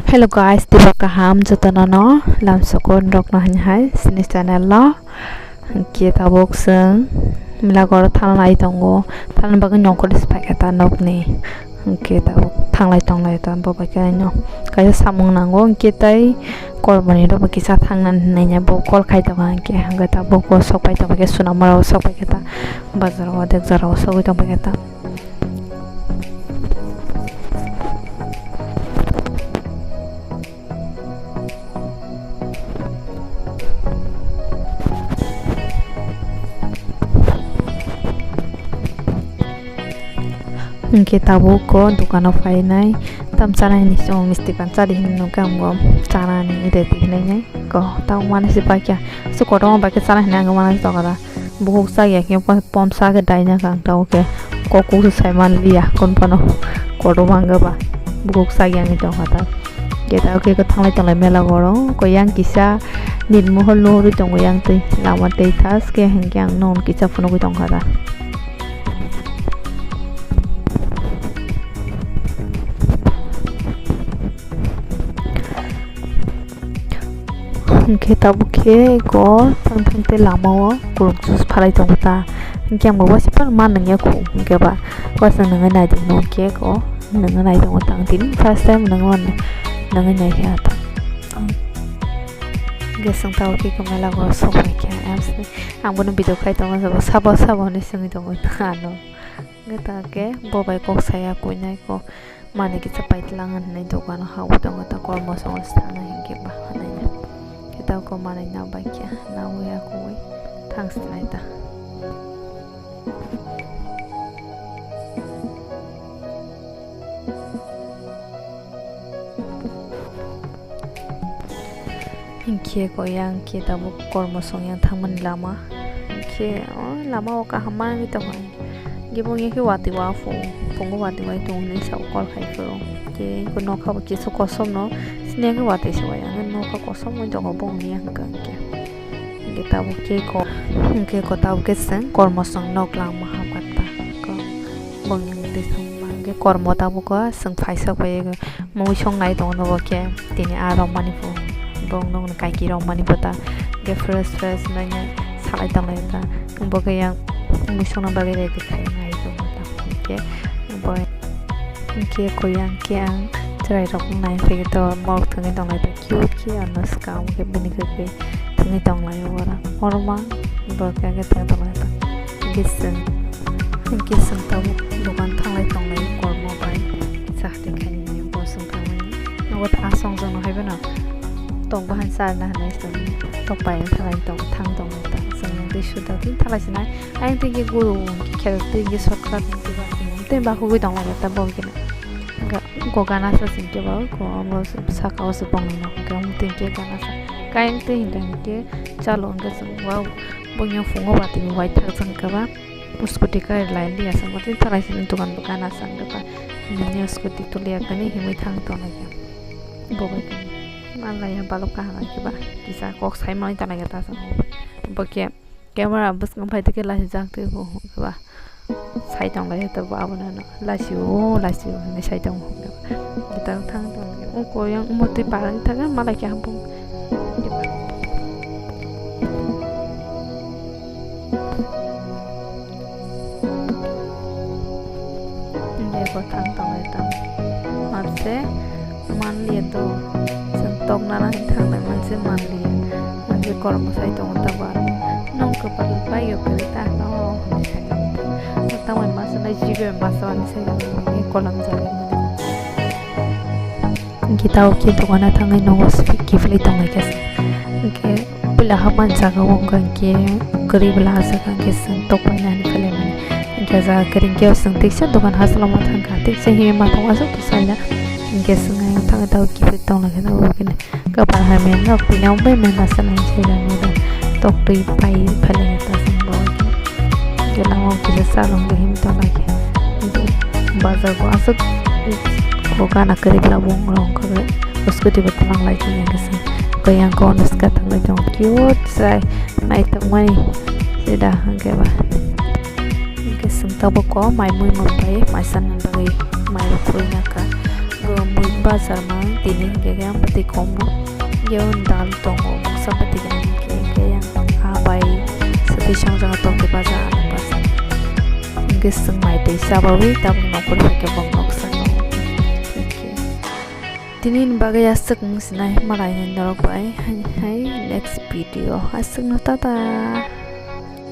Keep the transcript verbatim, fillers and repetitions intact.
Hello guys, diba kaham jotono no lamsoko norokno hai hai sini channel lo. Hwnkhe tabuk chwng mela goro thanglai tongo, thangna bagwi nongkhorni se phaikha ta nokni. Hwnkhe tabuk thanglai tonglai ta bo bai khe ano kaisa samung nango, hwnkhe tai kormoni rok bai kisa thangnani hinwi bo call khai tongo, hwnkhe hwnkhe tabuk o sok pai tongkhe Sonamara o sok pai khe ta bazar o dek jora o sogwi tong pai khe ta. Hwnkhe tabuk o dukano phainai tam chanai hinwi chwng misti pan chadi hinwi nukha, ang bo chanani ready hinwi nai ko tabuk manwi se paikha, se kotorma bai khe chanai hinwi ang manwi tongkha da. Bukhuk chakya khe pom chakhe daina kha ang tabuk khe kok kuk se sai manliya, kon phano kotorma wngkha ba bukhuk chakya wngwi tongkha ta. Khe tabuk khe thanglai tonglai mela goro ko yang kisa nirmohor nuhurwi tongo yang twi lama twi thaske hwnkhe ang nono kisa phunugwi tongkha ta. Hwnkhe tabuk khe eko thang thang tei lama o kwrwng juice phalai tongo ta. Hwnkhe ang bo waisa phano ma nangya kho, hwnkhe ba waisa nangwi naidi hwnkhe eko nangwi nai tongo ta. Ang tini first time nangwi mano, nangwi nai kha ta. Hwnkhe chwng tabuk khe eko mela o sok bai kha. Ang bono video khai tongo, sabo sabo hinwi swngwi tongo ano. Hwnkhe ta khe bo bai kok saya kuinai ko. Manwi kisa paitlang hinwi dukano hawi tongo ta kormo songo sana hinkhe ba hinwi. Khe ta ko manwi na bai khe nawi akui thang sinai ta. Hinkhe ko yang khe tabuk kormo song yang thangmani lama. Hinkhe o lama o kaham manwi tongkha. Hinkhe bo hinkhe watwi wa phungo, phungo watwi wai tongo hinwi sao call khai phuru. Hinkhe nokha bo kisa kosom no sini hinkhe watwi se wai ang nokha kosom wng tongo bo wngya hwnkha hinkhe. Hinkhe tabuk khe ko, hinkhe ko tabuk khe chwng kormo song nok lama hapkha ta. Ko bo wngya twi thangma hinkhe kormo tabuk o chwng phaisa bai. Mui song nai tongo nobo khe tini a rok mani bo, bo nokni kaiki rok mani bo ta khe fresh fresh nai nai salai tonglai ta. Bo khe yang mui songna bagwi ready khai nai tongo ta. Hinkhe bo hinkhe ko yang khe ang chwrai rok nai phaikhe to morok thwngwi tonglai ta cute khe ano swkang khe bini khe thwngwi tonglai o oro. Oro ma bo khe thwngwi tonglai ta. Hinkhe chwng, hinkhe chwng tabuk dokan thanglai tonglai kormo bai. Chakri khainani bo chwng thangmani. Nogo ta asong jongno hai beno tok bahan charna hinwi chwng tok bai thalai tong thang tong ta chwng twi suda twi thalai sinai. Ayang twi khe guru khe khel twi khe shortcut twi ba twi ba hugui tong lai ta bo khe. Go gana sa sing khe ba ko amo saka o se bong no khe amo twi khe gana sa. Kayang twi hinkhe hinkhe chalo hinkhe chwng wow bo yang phungo ba twi bai thang chwng khe ba. Scooty kari lai liya sa motwi thalai sini dokan bo gana sang dokan. Nini scooty tuliya kani himwi thang tong lai kha. Bo bai kani. Man lai ya balok kaham khe ba. Kisa kok sai mani tong lai kha ta sa. Bo khe camera bwskang phai tike lai jak twi bo khe ba. Sai tong lai to ba abo no. Lasi o, lasi o, hinwi sai tongo. Gitar thang tong, o koyang, omo twi parang thang, malai khe hampung. Bego thang tong lai tong. Matse manliya to. Chwng toknana hinwi thangnai manse manliya. Manse kormo sai tongo ta ba. Nong kwpal bai yo kwrwi ta no hinwi sai. Tamo masa nai jibe masa wani sai ni kolam jaga. Hinkhe tao khe dogana thangwi nogo kiphilwi tonglai kha. Hinkhe puila hapmani jaga o wngkha hinkhe kwrwi bwla aswk hinkhe chwng tokpainani phailaimani. Hinkhe jaga kwrwi hinkhe chwng teisa dogan hachalomo thangkha, teisa himwi ma tongo aswk to saila. Hinkhe chwng ayang thangwi tao kiphilwi tonglai kha tabuk. Kwpal hai men rok tini o bai men masa nai se rang nai rang tok twi pai phai lai ta sing bo. Ke lama o kisa salong de him tong lai ke. Bazar bo aswk ko gana kwrwi bwla bo wng rong khe scooty bo tong lai ke yang kisa. Ko yang ko nuska tong lai tong cute sai nai tong mani sida hwnkhe ba. Hwnkhe chwng tabuk o mai mui mung bai mai sanani bagwi mai rok khurui nangkha. Bo mui bazar mang tini hingke ke ang bati kom no. Yang dal tongo moksa bati ke hingke ke yang abai sati song jaga tong ke bazar ano bazar. Hingke seng mai tei sabawi tabuk nokol hai ke bong noksa no. Tini ni bagwi aswk wng sinai malai ni norok bai hai hai next video aswk no tata.